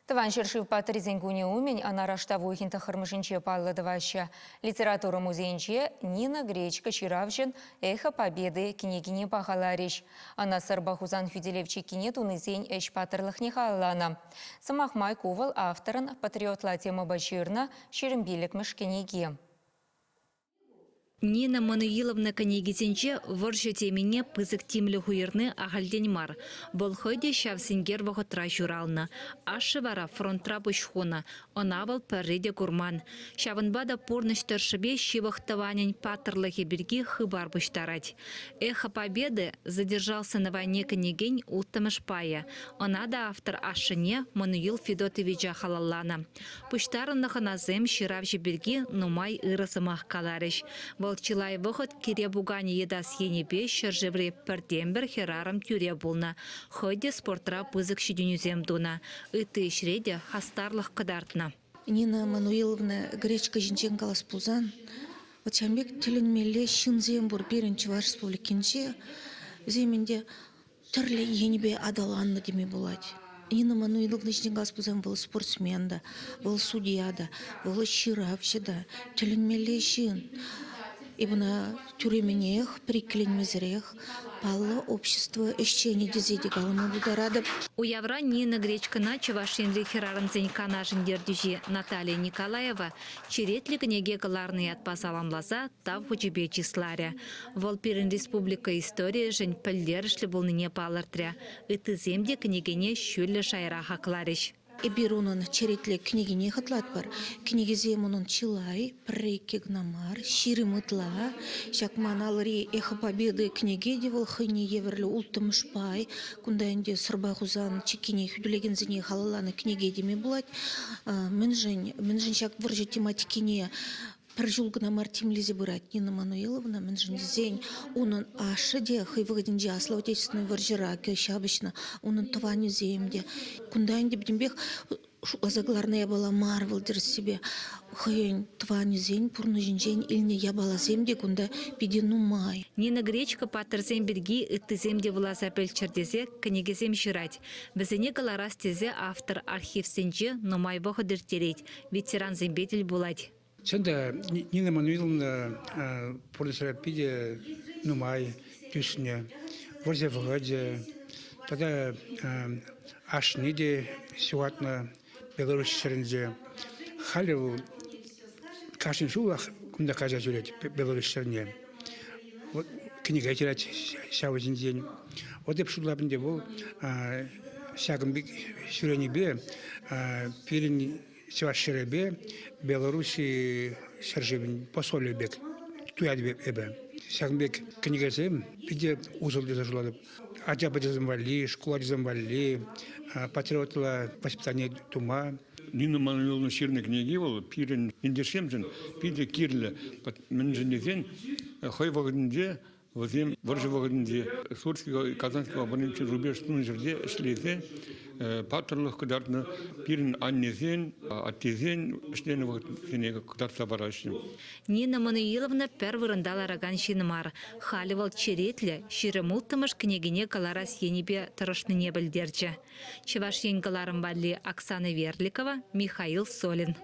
Тӑван ҫӗршыв паттӑрӗсен кунӗ умӗн ӑна раштав уйӑхӗн тӑххӑрмӗшӗнче паллӑ тӑваҫҫӗ. Литература музейӗнче Нина Гречко ҫыравҫӑн «Эхо Победы» кӗнекине пахаларӗҫ. Ӑна Сӑрпа Хусан хӳтӗлев чиккине тунисен ӗҫ паттӑрлӑхне халалланӑ. Сӑмах май, ку вӑл авторӑн патриотла темӑпа ҫырнӑ 25-мӗш кӗнеки. Нина Мануиловна кӗнекисенче вӑрҫӑ темине пысӑк тимлӗх уйӑрни ахальтен мар. Вӑл хӑй те ҫав синкер вӑхӑтра ҫуралнӑ. Ашшӗ вара фронтра пуҫ хунӑ. Ӑна вӑл пӗрре те курман. Ҫавӑнпа та пурнӑҫ тӑршшӗпе ҫывӑх тӑванӗн паттӑрлӑхӗ пирки хыпар пуҫтарать. «Эхо Победы» задержался на войне кӗнекен улттӑмӗш пайӗ. Ӑна та автор ашшӗне Мануил Федотовича халалланӑ. Пуҫтарӑннӑ хӑнасем ҫыравҫӑ пирки нумай ырӑ сӑмах каларӗҫ. Вӑл чылай вӑхӑт кире пуканӗ йӑтас енӗпе ҫӗршыври пӗртен-пӗр хӗрарӑм тӳре пулнӑ. Хӑй те спортра пысӑк ҫитӗнӳсем тунӑ, ытти ӗҫре те хастарлӑх кӑтартнӑ. Нина Мануиловна гречка ҫинчен калас пулсан, вот ҫавӑн пек тӗлӗнмелле ҫынсем пур пирӗн Чӑваш Республикинче. Вӗсем ӗнтӗ тӗрлӗ енӗпе аталаннӑ теме пулать. Нина Мануиловна ҫинчен калас пулсан, вӑл спортсмен та, вӑл судья та, вӑл ҫыравҫӑ та, тӗлӗнмелле ҫын. Эп ӑна тӳрремӗнех, пӗр иккӗленмесӗрех паллӑ общество ӗҫченӗ тесе те калама пултаратӑп. Уявра Нина Гречкӑна Чӑваш Енри хӗрарӑмсен канашӗн ертӳҫи Наталья Николаева черетлӗ кӗнеке кӑларнӑ ятпа саламласа Тав хучӗпе чысларӗ. Вӑл пирӗн республика историйӗшӗн пӗлтерӗшлӗ пулнине палӑртрӗ. Ыттисем те кӗнекене ҫӳллӗ шайра хакларӗҫ. Эпир унӑн черетлӗ кӗнекине хӑтлатпӑр. Кӗнекесем унӑн чылай, пӗрре-иккӗ кӑна мар, 20 ытла. Ҫак ман алӑри «Эхо Победы» кӗнеке те вӑл хӑйне евӗрлӗ улттӑмӗш пай. Кунта ӗнтӗ Сӑрпа Хусан чиккине хӳтӗлекенсене халалланӑ кӗнеке теме пулать. Мӗншӗн, мӗншӗн ҫак вӑрҫӑ тематикине пӗр ҫул кӑна мар тимлесе пырать Нина Мануиловна, мӗншӗн тесен унӑн ашшӗ те хӑй вӑхӑтӗнче Аслӑ Отечественнӑй вӑрҫӑра ҫапӑҫнӑ, унӑн тӑванӗсем те. Кунта ӗнтӗ пӗтӗмпех шутласа кӑларнӑ япала мар вӑл тӗрӗссипе. Хӑйӗн тӑванӗсен пурнӑҫӗнчен илнӗ япаласем те кунта питӗ нумай. Нина Гречко паттӑрсем пирки ыттисем те вуласа пӗлччӗр тесе кӗнекесем ҫырать. Вӗсене кӑларас тесе автор архивсенче нумай вӑхӑт ирттерет, ветерансемпе тӗл пулать. Чӑн та, Нина Мануиловна пурнӑҫра питӗ нумай тӳснӗ. Вӑрҫӑ вӑхӑчӗ тата ашшӗне те ҫухатнӑ Беларуҫ ҫӗрӗнче. Халӗ вӑл кашни ҫулах кунта кайса ҫӳрет Беларуҫ ҫӗрне. Вот кӗнеке ҫырать ҫав ҫинчен. Вот эп шутлап ӗнтӗ вӑл ҫакӑн пек ҫӳренипе пирӗн Чӑваш ҫӗрӗпе Белорусси ҫӗршывӗн посолӗ пек туятӑп эпӗ. Ҫакӑн пек кӗнекесем питӗ усӑллӑ тесе шутлатӑп. Ача-пӑчасем валли, шкул ачисем валли патриотла воспитани тума. Нина Мануиловна ҫырнӑ кӗнеки вӑл пирӗн ентешсемшӗн питӗ кирлӗ. Мӗншӗн тесен хӑй вӑхӑтӗнче вӗсем вӑрҫӑ вӑхӑтӗнче Сурский Казанский оборонительный рубеж тунӑ ҫӗрте ӗҫлесе паттӑрлӑх кӑтартнӑ пирӗн аннесен, аттесен ӗҫленӗ вӑхӑтсене кӑтартса параҫҫӗ. Нина Мануиловна пӗр вырӑнта ларакан ҫын мар. Халӗ вӑл черетлӗ 26-мӗш кӗнекене кӑларас енӗпе тӑрӑшнине пӗлтерчӗ. Чӑваш Ен кӑларӑм валли Оксана Верликова, Михаил Солин.